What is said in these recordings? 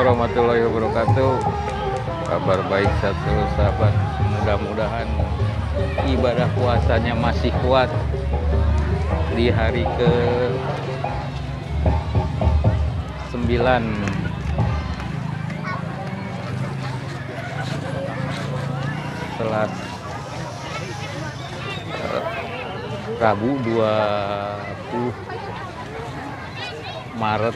Assalamualaikum warahmatullahi wabarakatuh. Kabar baik satu sahabat. Mudah-mudahan ibadah puasanya masih kuat di hari ke 9 setelah Rabu 20 Maret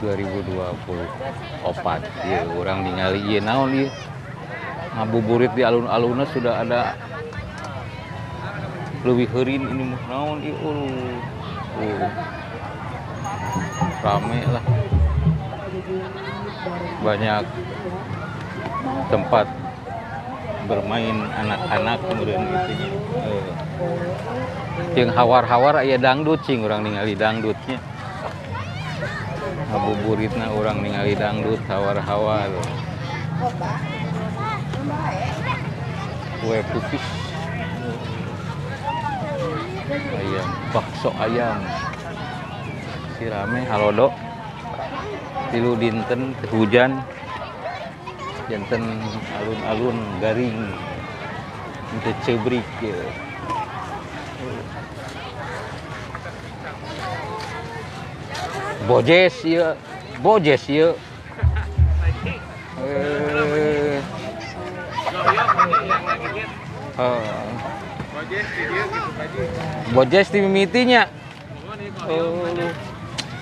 2024. Ya, orang ningali ieu naon ieu. Ngabuburit di alun-alunna sudah ada leuwih heurin ini mah naon ieu. Rame lah. Banyak tempat bermain anak-anak kemudian itunya. Jeung hawar-hawar aya dangdut cing urang ningali dangdutnya. Ngabuburitna urang ningali dangdut hawar-hawar. Kue putih. Ayam, bakso ayam. Si rame halodo. Tilu dinten hujan. Janten alun-alun garing. Teu ceubrik ieu. Bojes ieu, bojes ieu. Bojes di mimitinya. Oh,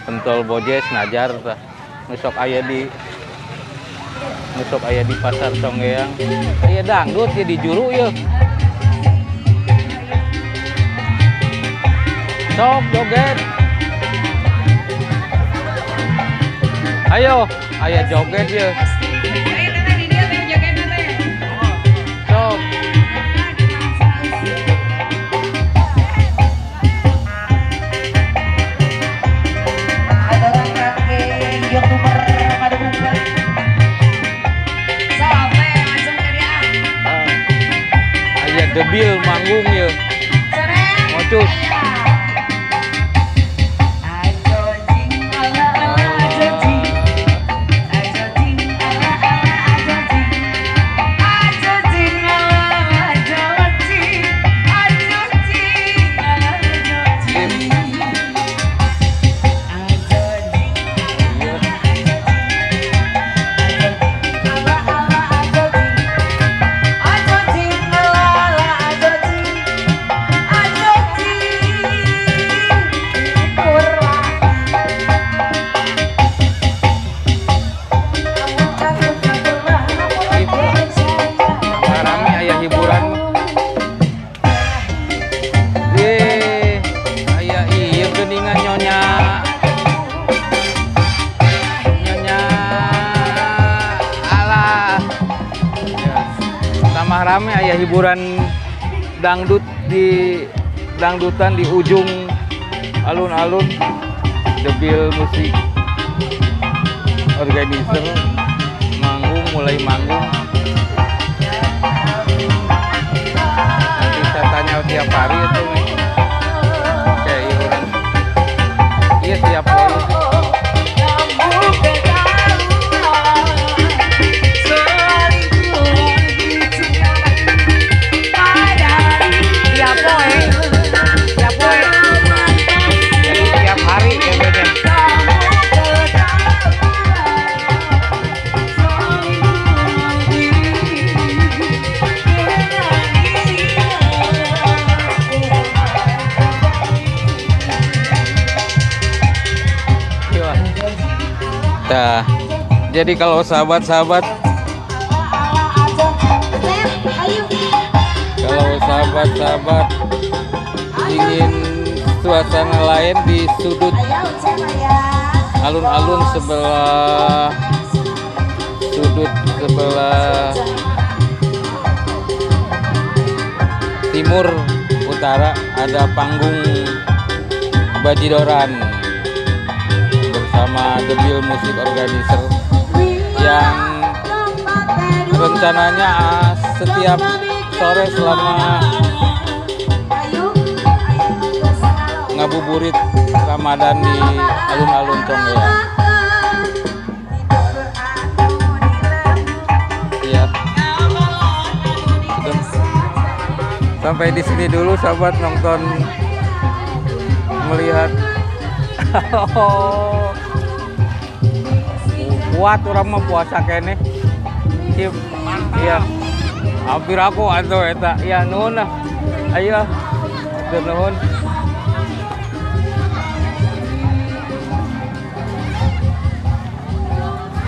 pentol bojes najar tah. Nu sok aya di pasar Songgeang. Aya dangdut ya di juru ieu. Sok joget. Ayo, aya joget ya. Sok. Aya debil manggung ya. Mocus. Rame aya hiburan dangdut di dangdutan di ujung alun-alun. Debil musik organizer manggung, mulai manggung. Nanti saya tanya tiap hari itu nih. Kayak orang iya tiap hari. Nah, jadi kalau sahabat-sahabat, ingin suasana lain di sudut alun-alun sebelah sudut sebelah timur utara ada panggung Bajidoran bersama Debil Musik Organizer yang rencananya setiap sore selama Ngabuburit Ramadan di alun-alun Conggeang. Iya. Sudah. Sampai di sini dulu sahabat nonton melihat. Kuat urang mah puasa keneh. Sip. Iya. Hampir aku atuh eta. Iya nuhun lah. Ayo. Hatur nuhun.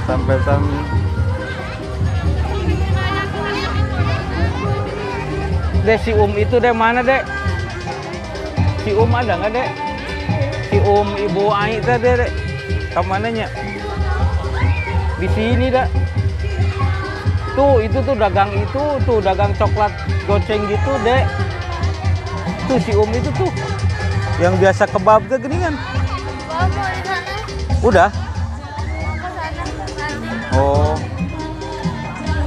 Sampai sampai. Dek, si itu dek mana dek? Si ada nggak dek? Si Ibu Ai teh dek, kemananya? Di sini dak. Tuh itu tuh dagang itu tuh dagang coklat goceng gitu dek. Tuh si itu tuh yang biasa kebab tuh gini kan? Udah. Oh,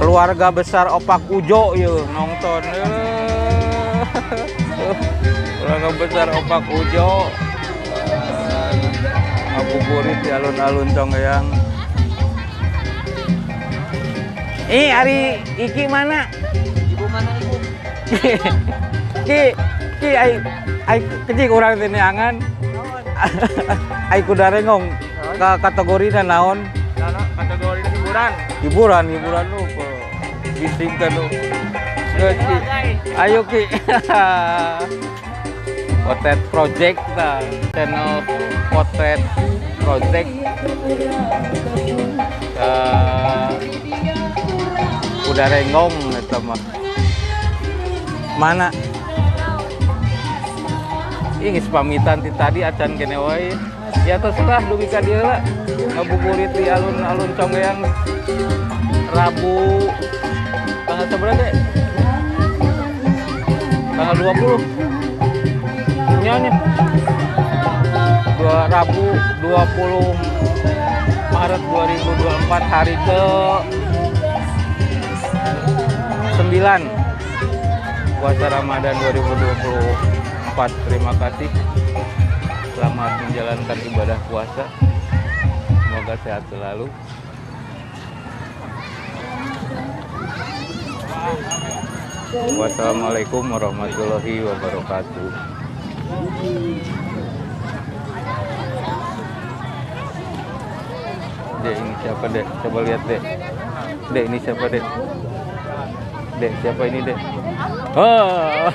keluarga besar Opak Ujo yuk nonton. Keluarga besar Opak Ujo ngabuburit di alun-alun Conggeang. Ih, ari Iki mana? Ibu mana ibu? Ki, ki ai ai kecil urang teh neangan. Ai kudarengong ka kategorina naon? Kategori hiburan. Hiburan, hiburan lu bisingkan lu. Ki. Ayo Ki. Potret Project ta, channel Potret Project. Udah renggong eta mah. Mana? Ih geus pamitan ti tadi acan kene wae. Ya terserah dugi ka dieu lah. Ngabuburit di alun-alun Conggeang Rabu tanggal sabaraha dek? Tanggal 20. Nya nya. Rabu 20 Maret 2024 hari ke 9 puasa Ramadan 2024. Terima kasih. Selamat menjalankan ibadah puasa. Semoga sehat selalu. Wassalamualaikum warahmatullahi wabarakatuh. Dek, ini siapa dek? Coba lihat dek. Dek, ini siapa dek? Dek, siapa ini dek? Oh.